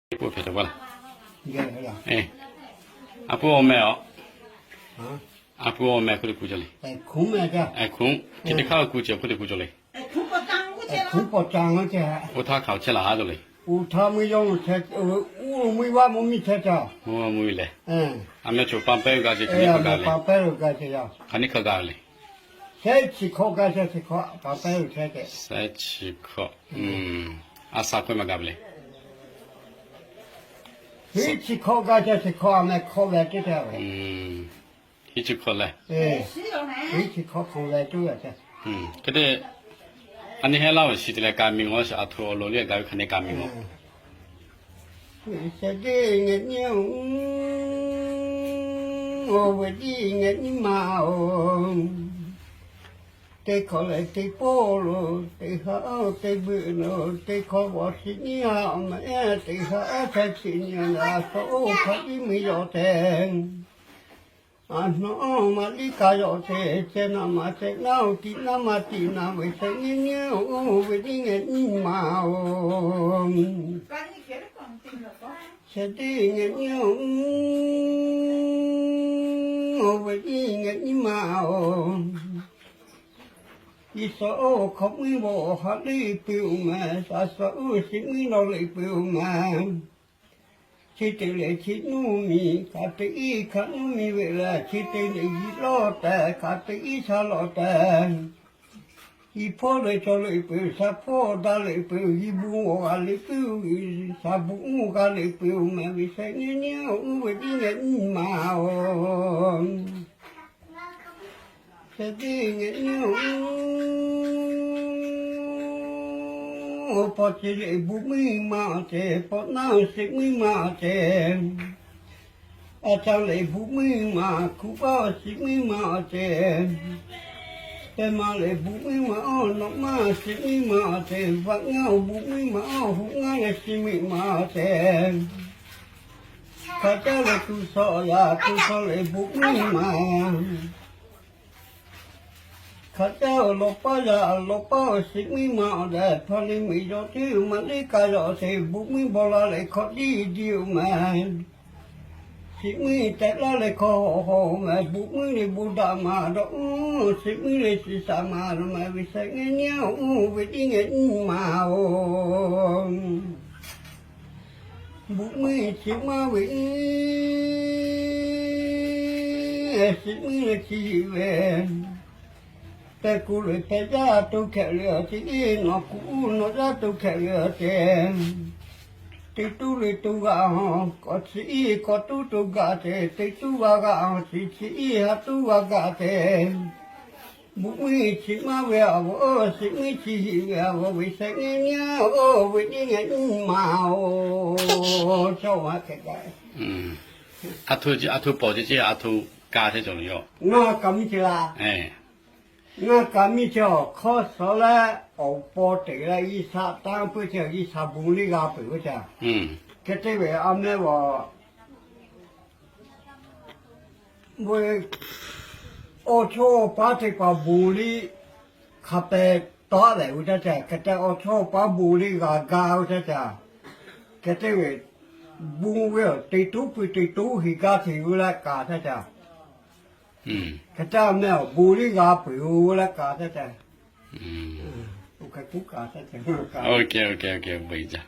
K'oˆ hpehꞈ taˍ paˇ laˇ. A pu awˬ meh aˬ, a pu awˬ meh hk'oˆ te kuˬ cawˬ le. Eˬ, hkunˉ, chi teˇ hk'aˇ kuˬ cawˬ hk'oˆ te kuˬ cawˬ le. Oˇ htaˇ hk'aˬ chehˇ laˬ haˉ cawˬ le. Oˇ htaˇ mui yaw, uˉ mui vaˇ mvuhˇ miˬ chehˇ caˇ. Mvuhˇ miˬ lehˬ, a meh choˬ pa pehˉ g'a ce, hk'aˬ nyiˇ hk'aw g'a le. Hk'aˬ nyiˇ hk'aw g'a le. Shehˆ chi hkawˆ g'a, shehˆ chi hkawˆ pa pehˉ ve chehˇ tehꞈ. Shehˆ chi hkawˆ. A sha hkawehˇ maˇ g'a ve le. Hiˉ chi hkawˆ g'a, shehˆ chi hkawˆ a meh hkawˆ ve teˇ tehꞈ. Hiˉ chi hkawˆ lehˬ, hiˉ chi hkawˆ hk'awꞈ ve teˇ tehꞈ. Hk'e te, a nyi hehˉ laˇ ve shiˍ te leh ka miˬ ngawˬ, a htoꞈ awˬ lawn liˇ g'a ve hk'aˬ nyiˇ ka miˬ ngawˬ. Shehˍ tiˉ ngehˬ nyiˇ-oˬ, awˬ ve tiˉ ngehˬ nyiˇ maˬ-oˬ. Teˇ hkawꞈ lehˬ teˇ pawˆ lo, teˇ haˉ teˇ beuꞈ lo, teˇ hkawꞈ bawˬ shiˍ nyiˇ haˉ meh, teˇ haˉ chehˇ chi nyi a shaꞈ oˇ hk'a tiˉ miˬ yawˬ tehꞈ. A naˉ maˇ liˇ ka yawˬ tehꞈ, ceh naˉ maˇ ceh naˉ-oˬ, tiꞈ naˉ maˇ tiꞈ naˉ ve shehˍ nyiˇ nyiˇ-oˬ, ve tiˉ ngehˬ nyiˇ maˬ-oˬ. Shehˍ tiˉ ngehˬ nyiˇ-oˬ, ve tiˉ ngehˬ nyiˇ maˬ-oˬ. Iˉ shaꞈ oˇ hk'awꞈ mvuhˇ bawˬ haꞈ leˇ peuˬ-oˬ meh, shaˍ shaꞈ oˇ shiˍ mvuhˇ nawˬ leˇ peuˬ-oˬ meh. Chi teˇ lehˬ chi nuˇ miˬ, hk'aˬ te iˉ hk'aˬ nuˇ miˬ ve lehˬ, chi teˇ lehˬ yiˇ lawˇ tehꞈ, hk'aˬ te iˉ shaˍ lawˇ tehꞈ. Yiˇ hpawˇ lehˬ chaw leˇ peuˬ, shaˍ hpawˇ daꞈ leˇ peuˬ, yiˇ bon g'a leˇ peuˬ, shaˍ bon g'a leˇ peuˬ-oˬ meh ve shehˍ nyiˇ nyiˇ-oˬ, ve tiˉ ngehˬ nyiˇ maˬ-oˬ. Shehˍ tiˉ ngehˬ nyiˇ-oˬ, paw chi lehˬ bon mvuhˇ maˬ ceh, paw naˉ shiˍ mvuhˇ maˬ ceh. A ca lehˬ bon mvuhˇ maˬ, hkuˇ paˆ shiˍ mvuhˇ maˬ ceh. Pehˇ ma lehˬ bon mvuhˇ maˬ, nawꞈ maˇ shiˍ mvuhˇ maˬ ceh. Vaꞈ ngaˇ-oˬ bon mvuhˇ maˬ, hoꞈ ngaˇ lehˬ shiˍ mvuhˇ maˬ ceh. Hk'a caˇ lehˬ tuˬ shawˍ yaˇ, tuˬ shawˍ lehˬ bon mvuhˇ maˬ. Hk'a caˇ-oˬ lawˬ paˇ yaˇ, lawˬ paˇ-oˬ shiˍ mvuhˇ maˬ-oˬ lehˬ, hpaˇ liˇ miˬ yawˬ teˇ maˇ liˇ ka yawˬ ceh, bon mvuhˇ bawˬ la lehˬ hkawꞈ diˇ diˇ-oˬ meh. Shiˍ mvuhˇ tehꞈ laˇ leh hkawˇ hawˬ hawˬ meh, bon mvuhˇ leh bon daꞈ maˍ dawˇ, shiˍ mvuhˇ leh shiˍ shaˍ maˍ dawˇ meh ve shehˍ nyiˇ nyiˇ-oˬ, ve tiˉ ngehˬ nyiˇ maˬ-oˬ. Bon mvuhˇ chi maˇ ve, shiˍ mvuhˇ leh chi ve, pehˇ kuˬ lehˬ pehˇ yaˇ to hkehꞈ ve awˬ ceh, nawˬ kuˬ uˉ nawˬ yaˇ to hkehꞈ ve awˬ ceh. Teˇ tuˉ leh to g'aꞈ-oˬ, k'awꞈ chi iˉ k'awꞈ tuˉ to gaˬ ceh, teˇ tuˉ g'a g'aꞈ-oˬ, chi chi iˉ ha tuˉ g'a gaˬ ceh. Bon mvuhˇ chi maˇ ve a vo, shiˍ mvuhˇ chi hiꞈ ve a vo ve shehˍ nyiˇ nyiˇ-oˬ, ve tiˉ ngehˬ nyiˇ maˬ-oˬ. Cawˇ ma hk'e kaꞈ, a htoꞈ pawˍ ceh ceh a htoꞈ ka hteˇ cawˬ le yoˬ. Ngaˬ kaꞈ miˇ ceh laˇ. Ngaˬ kaꞈ miˇ ceh awˬ hk'awˇ shawˍ leh awˬ paw teꞈ leh G'uiˬsha tanˇ puiˉ ceh, G'uiˬsha bon liˇ g'a peuˬ ve ceh. Hk'e te ve a meh vaˬ, awˬ chawˇ paˉ teˇ hpaˍ bon liˇ hk'a peh tawˆ lehˬ ve teˇ ceh, hk'e te awˬ chawˇ paˉ bon liˇ g'a gaˇ ve teˇ ceh. Hk'e te ve bon ve teˇ tuˉ pui teˇ tuˉ hiꞈ gaˇ hteꞈ ve leh kaꞈ teˇ ceh. Hk'e te meh awˬ bon liˇ g'a peuˬ-oˬ leh kaꞈ teˇ ceh. Oˇ hk'e kuˉ kaꞈ teˇ ceh.